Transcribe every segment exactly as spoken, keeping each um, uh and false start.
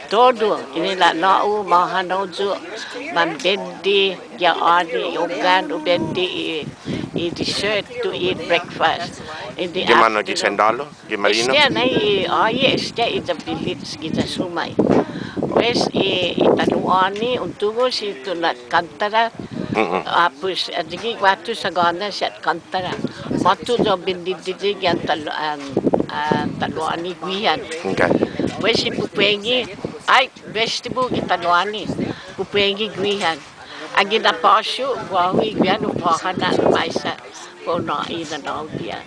Todu, ini na no u mohon yu' manbende, ya ani, hunggan, hu bende i, i dessert to eat breakfast. Gi manu, gi sendålu, gi marino? Este na i, oh, yeah, este i the village, giya Sumay. Pues, i, i tanu'åni, un tungo' si Tunat Kåntara. Mm-mm. Ah, pues, ayugue' guatu sangåni siha Kåntara. Måtto yu' bendedde gi an talu-, an, an tanu'åni guihan. Okay. Pues, si pupuengi, ai, vegetable gi tanu'åni. Pupuengi guihan. Anggen na påsio, guåhu i guihan, u påhan na maisa. Kao na i nanå-hu biha.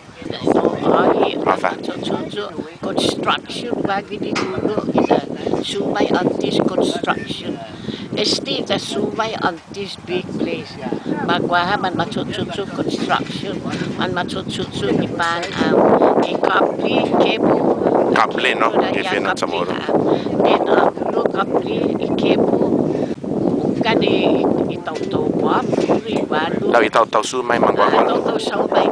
Ai, macho'cho'cho' construction, guaha guini tungo', giya Sumay åntes construction. Este giya Sumay åntes big place. Ma guaha manmacho'cho'cho' construction, manmacho'cho'cho' gi pan, um, gi kåble, cable. Kåble, no? Cable, gi fino' Chamoru. Then, um, no kåble, i cable. Hunggan i, i taotao Guam, puru i Guam. Lao i taotao Sumay, mangguagualo. Ah, taotao Sumay.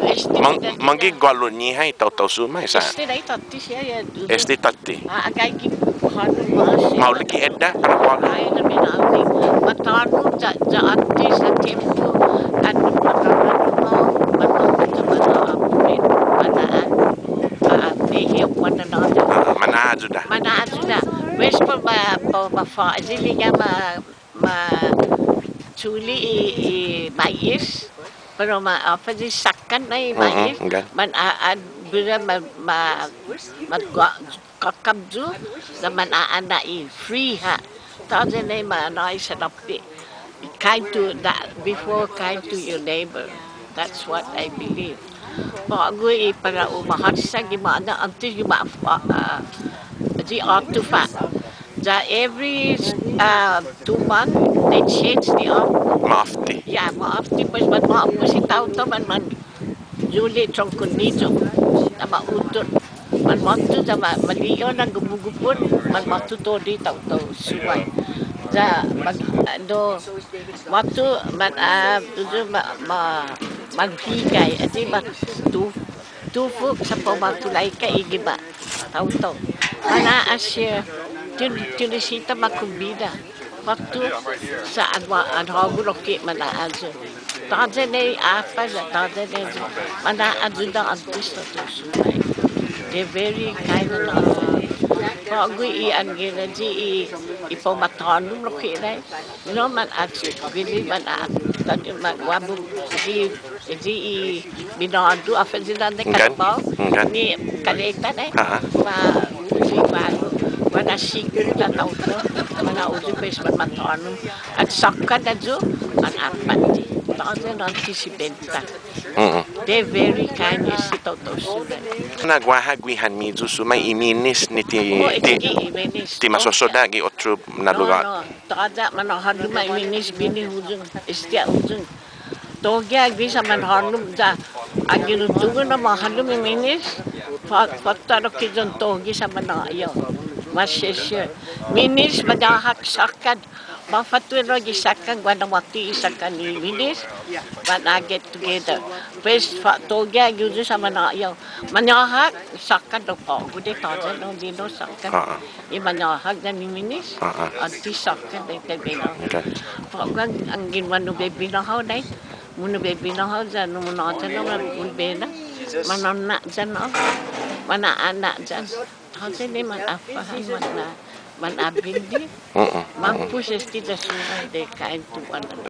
Este, mang-, mangguagualo-ñiha i taotao Sumay, sa'? Este na i tåtte siha, ya. Este tåtte. Ah, gaige gi hånom mås. Maolek i edda' para guagualo. Ai, na minaolek. Matånom ya, ya åntes na tiempo. An, matånom, matånom, matånom, mana'an. Ah, they help one another. Ah, mana'ayuda. Mana'ayuda. Pues, para ma, para ma, fa, sigi ya ma, ma chule' i, i mais, pero ma, håfa i sakkan na i mais, mm-mm, okay. Man a, a, bira ma, ma, ma gua-, kakap yu', sa' man a, ana i free ha'. Tåya' nai ma nå'i sa' loppe'. Kind to that, before kind to your neighbor. That's what I believe. På'go i para u ma håtsa gi ma, na, åntes gi ma, uh, uh, gi åtufat. Ya every, uh, two months, they change the åtufat. Ma'åfte. Yeah, ma'åfte, pues, man ma'åfte si taotao, man, man, yuli' trongko niyok. Na ma utot. Manmåtto ya ma, ma li'e' na gumugupon, manmåtto todu i taotao Sumay. Ya, man, uh, no, måtto, man, uh, tudu ma, ma, manhigay, ati ma, tu, tufok sa' para u ma tulaika i gima'. Taotao. Mana'asiha, ti un, ti un nisisita ma kombida. Måtto sa' an, an hågu lokkue' mana'ayu. Tåya' nai håfa ya, tåya' nai yu'. Mana'ayuda åntes taotao Sumay. They're very kind and all. På'go i anggen ayu i, i para u ma tånom lokkue' nai. No, man ayu, guini man a, tåya' man guaha gi, gi i minådu, håfa i na'an ni, okay, kalabao, okay, ni kaleta nai. Aha. Ma, i guaha, guaha na siku na taotao, mana'ayu pues man ma tånom. At sakkan ayu, man åpmam. Tåya' nai ti si benta. Mm-mm. They're very kind, este taotao Sumay. Na guaha guihan-miyu Sumay i minis ni ti, oh, ti, este i minis, ti ma sosodda' gi otro na lugåt. No, no. Tåya' manhålom i minis guini huyong, este huyong. Tåya' gi sa' manhålom ya. Anggen un tungo' na mahålom i minis. Fa, fåtto lokkue' ya un tåya' sa' manhålom. Maseha. Minis mañåhak sakkan. Mafåtto lokkue' gi sakkan, guaha na måtto i sakkan i minis. Mana'get together. Pues, fa, tåya' gi huyong sa' manhålom. Mañåhak sakkan, lao på'go di tåya' no, di no sakkan. Ah, ah. I mañåhak yan i minis, ah, ah, åntes sakkan, di, di, di, no. Okay. På'go anggen manu bebinå hao nai. Manu bebinå hao yan, manu yan, no, man ulbena. Manånna' yan, no. Mana'anna' yan. Tåya' nai man åfa, man, man abende. Mm-mm. Mampos este ya Sumay, they kind to one another.